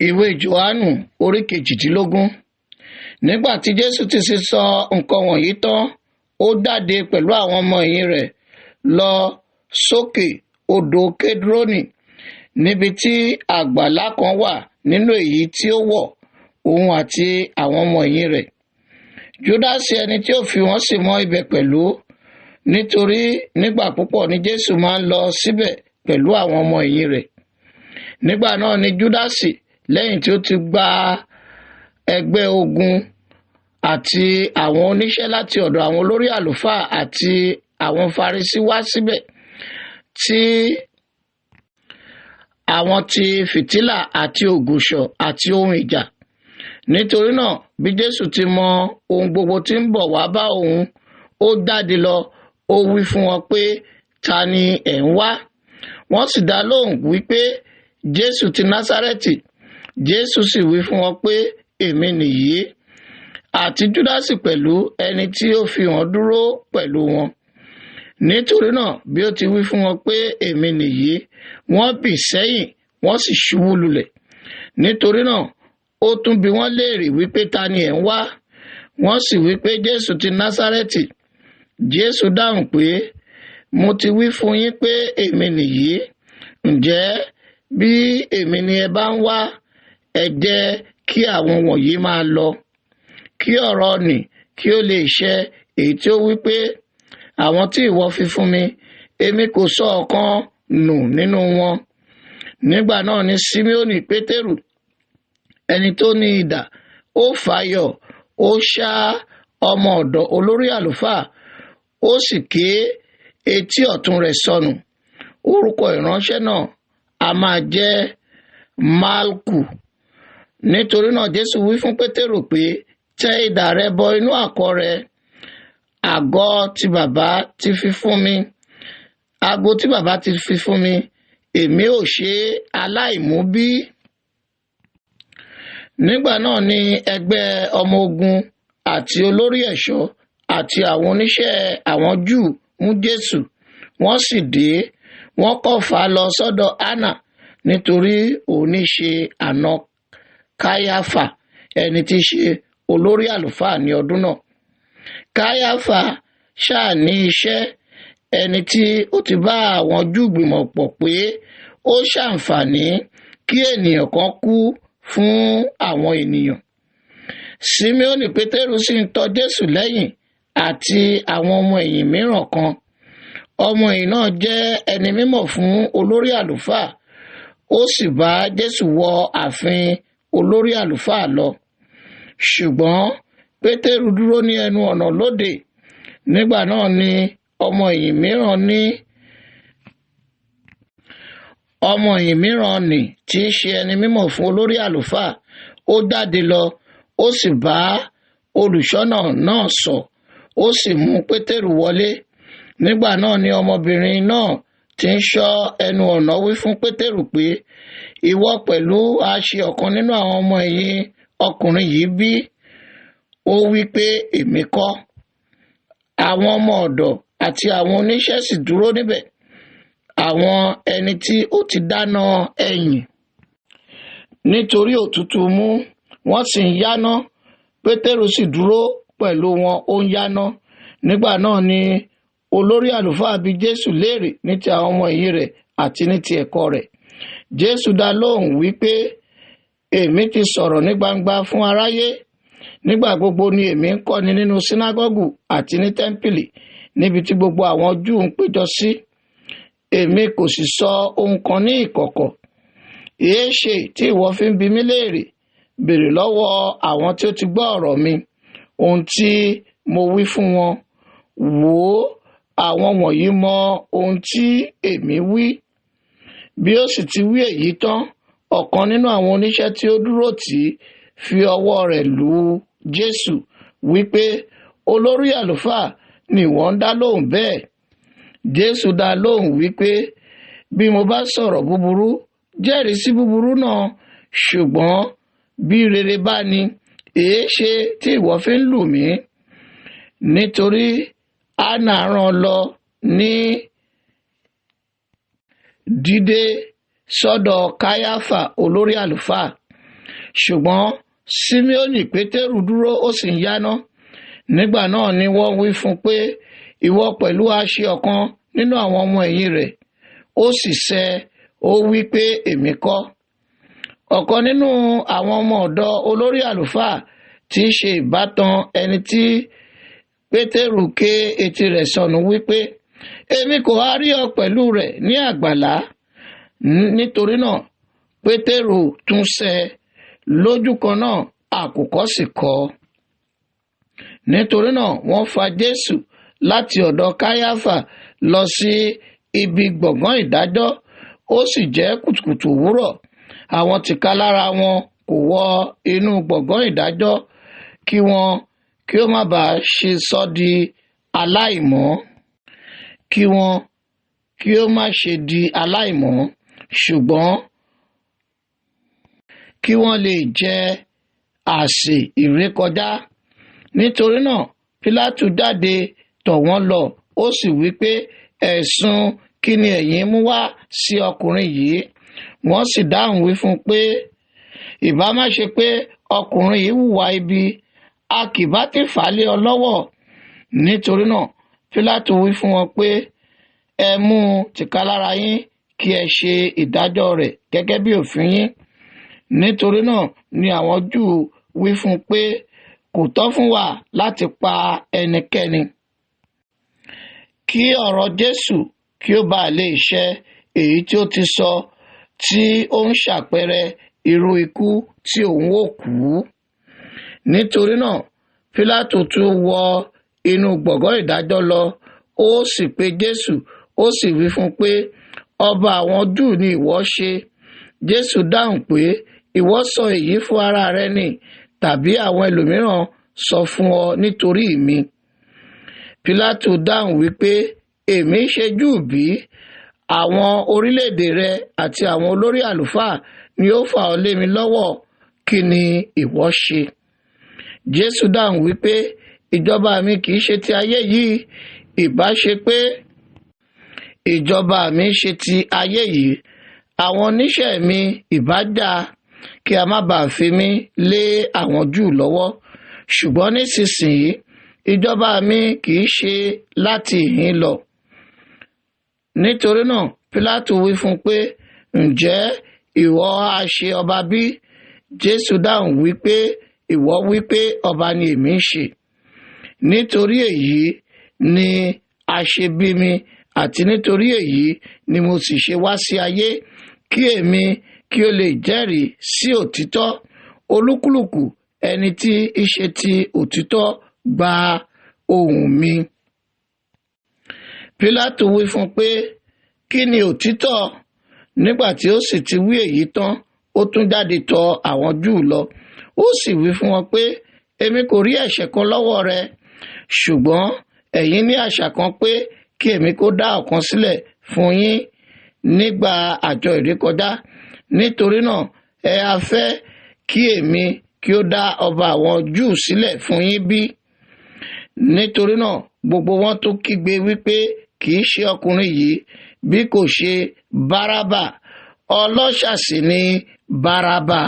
Ìwé Jòhánù orí 18. Nígbà tí Jésù ti sì sọ nǹkan wọ̀nyí tán, ó jáde pẹ̀lú àwọn ọmọ ẹ̀yìn rẹ̀ lọ sókè odò Kédrónì, níbi tí àgbàlá kan wà nínú èyí tí ó wọ̀, òun àti àwọn ọmọ ẹ̀yìn rẹ̀. Júdásì ẹni tí ó fi wọ́n sì mọ ibẹ̀ pẹ̀lú, nítorí nígbà púpọ̀ ni Jésù máa ń lọ síbẹ̀ pẹ̀lú àwọn ọmọ ẹ̀yìn rẹ̀. Nígbà náà ni Júdásì, lẹ́yìn tí ó ti gba ẹgbẹ́ ogun àti àwọn oníṣẹ́ láti ọ̀dọ̀ àwọn olórí àlùfáà àti àwọn Farisí wá síbẹ̀, tí àwọn ti fìtílà àti ògùṣọ̀ àti ohun ìjà. Nítorí náà, bí Jésù ti mọ ohun gbogbo tí ń bọ̀ wá bá òun, ó jáde lọ, ó wí fún wọn pé, "Ta ni ẹ̀ ń wá?" Wọ́n sì dá lóhùn wípé, "Jésù ti Násárẹ́tì." Jésù sì wí fún wọn pé, "Èmi nìyí." Àti Júdásì pẹ̀lú, ẹni tí ó fi hàn, dúró pẹ̀lú wọn. Nítorí náà, bí ó ti wí fún wọn pé, "Èmi nìyí," wọ́n bì sẹ́yìn, wọ́n sì ṣubú lulẹ̀. Nítorí náà, ó tún bi wọ́n léèrè wípé, "Ta ni ẹ̀ ń wá?" Wọ́n sì wípé, "Jésù ti Násárẹ́tì." Jésù dáhùn pé, "Mo ti wí fún yín pé èmi nìyí. Ǹjẹ́ bí èmi ni ẹ bá ń wá, ẹ jẹ́ kí àwọn wọ̀nyí máa lọ." Kí ọ̀rọ̀ nì kí ó lè ṣẹ, èyí tí ó wí pé, "Àwọn tí ìwọ fi fún mi, èmi kò sọ ọ̀kan nù nínú wọn." Nígbà náà ni Simeoni Pétérù, ẹni tó ní idà, ó fàyọ, ó ṣá ọmọ ọ̀dọ̀ olórí àlùfáà, ó sì ké etí ọ̀tún rẹ̀ sọnù. Orúkọ ìránṣẹ́ náà a máa jẹ́ Málkù. Nítorí náà, Jésù wí fún Pétérù pé, "Tẹ idà rẹ bọ inú àkọ̀ rẹ. Àgọ́ tí Bàbá ti fi fún mi, ago tí Bàbá ti fi fún mi, èmi ò ṣe aláìmú bí?" Nígbà náà ni ẹgbẹ́ ọmọ ogun àti olórí ẹ̀ṣọ́ àti àwọn oníṣẹ́ àwọn Júù mú Jésù, wọ́n sì dé, wọ́n kọ̀ fà á lọ sọ́dọ̀ Anna, nítorí òun ní ṣe àna Káyáfà, ẹni tí í ṣe olórí àlùfáà ní ọdún náà. Káyáfà ṣáà ní iṣẹ́ ẹni tí ó ti bá àwọn Júù gbìmọ̀ pọ̀ pé ó ṣàǹfààní kí ènìyàn kan kú fún àwọn ènìyàn. Simeoni Pétérù sì ń tọ̀ Jésù lẹ́yìn àti àwọn ọmọ ẹ̀yìn mìíràn kan. Ọmọ ẹ̀yìn náà jẹ́ ẹni mímọ̀ fún olórí àlùfáà, ó sì bá Jésù wọ ààfin olórí àlùfáà lọ. Ṣùgbọ́n Pétérù dúró ní ẹnu ọ̀nà lóde. Nígbà náà ni ọmọ ẹ̀yìn mìíràn nì tí í ṣe ẹni mímọ̀ fún olórí àlùfáà, ó jáde lọ, ó sì bá olùṣọ́nà náà sọ, ó sì mú Pétérù wọlé. Nígbà náà ni ọmọbìnrin náà tí ń ṣọ́ ẹnu ọ̀nà wí fún Pétérù pé, "Ìwọ pẹ̀lú ha ṣe ọ̀kan nínú àwọn ọmọ ẹ̀yìn ọkùnrin yìí bí?" Ó wí pé, "Èmi kọ́." Àwọn ọmọ ọ̀dọ̀ àti àwọn oníṣẹ́ sì dúró níbẹ̀, àwọn ẹni tí ó ti dáná ẹ̀yìn, nítorí òtútù mú, wọ́n sì ń yáná. Pétérù sì dúró pẹ̀lú wọn, ó ń yáná. Nígbà náà ni olórí àlùfáà bi Jésù léèrè ní ti àwọn ọmọ ẹ̀yìn rẹ̀ àti ní ti ẹ̀kọ́ rẹ̀. Jésù dá lóhùn wípé, "Èmi ti sọ̀rọ̀ ní gbangba fún aráyé. Nígbà gbogbo ni èmi ń kọ́ni nínú sínágọ́gù àti ní tẹ́ḿpìlì, níbi tí gbogbo àwọn Júù ń péjọ sí. Èmi kò sì sọ ohun kan ní ìkọ̀kọ̀. Èéṣe tí ìwọ fi ń bi mí léèrè? Béèrè lọ́wọ́ àwọn tí ó ti gbọ́ ọ̀rọ̀ mi ohun tí mo wí fún wọn. Wò ó, àwọn wọ̀nyí mọ ohun tí èmi wí." Bí ó sì ti wí èyí tán, ọ̀kan nínú àwọn oníṣẹ́ tí ó dúró tì í fi ọwọ́ rẹ̀ lu Jésù wípé, "Olórí àlùfáà ni ìwọ ń dá lóhùn bẹ́ẹ̀?" Jésù dá lóhùn wípé, "Bí mo bá sọ̀rọ̀ búburú, jẹ́rìí sí búburú náà, ṣùgbọ́n bí rere bá ní, èéṣe tí ìwọ fi ń lù mí?" Nítorí Anna rán lọ ní dídé sọ́dọ̀ Káyáfà olórí àlùfáà. Ṣùgbọ́n Símíọ́nì Pétérù dúró, ó sì ń yáná. Nígbà náà ni wọ́n wí fún un pé, ìwọ pẹ̀lú ha ṣe ọ̀kan nínú àwọn ọmọ ẹ̀yìn rẹ̀. Ó sì sẹ́, ó wí pé, èmi kọ́. Ọ̀kan nínú àwọn ọmọ ọ̀dọ̀ olórí àlùfáà, tí í ṣe ìbátan ẹni tí Pétérù ké etí rẹ̀ sọnù, wípé, èmi kò há rí ọ pẹ̀lú rẹ̀ ní àgbàlá? Nítorí náà Pétérù tún sẹ́. Lójú kan náà àkùkọ sì kọ. Nítorí náà wọ́n fa Jésù láti ọ̀dọ̀ Káyáfà lọ sí ibi gbọ̀ngàn ìdájọ́. Ó sì jẹ́ kùtùkùtù òwúrọ̀. Àwọn tìkálára wọn kò wọ inú gbọ̀ngàn ìdájọ́, kí wọn kí ó má bàa ṣe sọ di aláìmọ́, kí wọn kí ó má ṣe di aláìmọ́, ṣùgbọ́n kí wọ́n lè jẹ àsè ìrékọjá. Nítorí náà Pílátù jáde tọ̀ wọ́n lọ, ó sì wí pé, ẹ̀sùn kí ni ẹ̀yin mú wá sí ọkùnrin yìí? Wọ́n sì dáhùn wí fún un pé, ìbá má ṣe pé ọkùnrin yìí hùwà ibi, a kì bá ti fà á lé ọ lọ́wọ́. Nítorí náà Pílátù wí fún wọn pé, ẹ mú un tìkálára yín, kí ẹ ṣe ìdájọ́ rẹ̀ gẹ́gẹ́ bí òfin yín. Nítorí náà ni àwọn Júù wí fún un pé, kò tọ́ fún wa láti pa ẹnikẹ́ni. Kí ọ̀rọ̀ Jésù kí ó bá lè ṣẹ, èyí tí ó ti sọ, tí ó ń ṣàpẹẹrẹ irú ikú tí òun ó kú. Nítorí náà Pílátù tún wọ inú gbọ̀ngàn ìdájọ́ lọ, ó sì pe Jésù, ó sì wí fún un pé, ọba àwọn Júù ni ìwọ ṣe? Jésù dáhùn pé, ìwọ sọ èyí fún ara rẹ ni, tàbí àwọn ẹlòmíràn sọ fún ọ nítorí mi? Pílátù dáhùn wípé, èmi ṣe Júù bí? Àwọn orílẹ̀-èdè rẹ àti àwọn olórí àlùfáà ni ó fà ọ́ lé mi lọ́wọ́. Kí ni ìwọ ṣe? Jésù dáhùn wípé, ìjọba mi kì í ṣe ti ayé yìí. Ìbá ṣe pé ìjọba mi ṣe ti ayé yìí, àwọn oníṣẹ́ mi ìbá jà, kí a má bàa fi mí lé àwọn Júù lọ́wọ́. Ṣùgbọ́n nísinsìnyí ìjọba mi kì í ṣe láti ìhín lọ. Nítorí náà Pílátù wí fún un pé, ǹjẹ́ ìwọ ha ṣe ọba bí? Jésù dáhùn wípé, ìwọ wípé ọba ni èmi ń ṣe. Nítorí èyí ni a ṣe bí mi, àti nítorí èyí ni mo sì ṣe wá sí ayé, kí èmi kí ó lè jẹ́rìí sí òtítọ́. Olúkúlùkù ẹni tí í ṣe ti òtítọ́ gba ohùn mi. Pílátù wí fún un pé, kí ni òtítọ́? Nígbà tí ó sì ti wí èyí tán, ó tún jáde tọ̀ àwọn Júù lọ. Ó sì wí fún wọn pé, èmi kò rí ẹ̀ṣẹ̀ kan lọ́wọ́ rẹ, ṣùgbọ́n ẹ̀yin ní àṣà kan pé kí èmi kó dá ọ̀kan sílẹ̀ fún yín nígbà àjọ ìrékọjá. Nítorí náà ẹ á fẹ́ kí èmi kí ó dá ọba àwọn Júù sílẹ̀ fún yín bí? Nítorí náà gbogbo wọn tó kígbe wípé, kì í ṣe ọkùnrin yìí bí kò ṣe Bárábà. Ọlọ́ṣà sì ni Bárábà.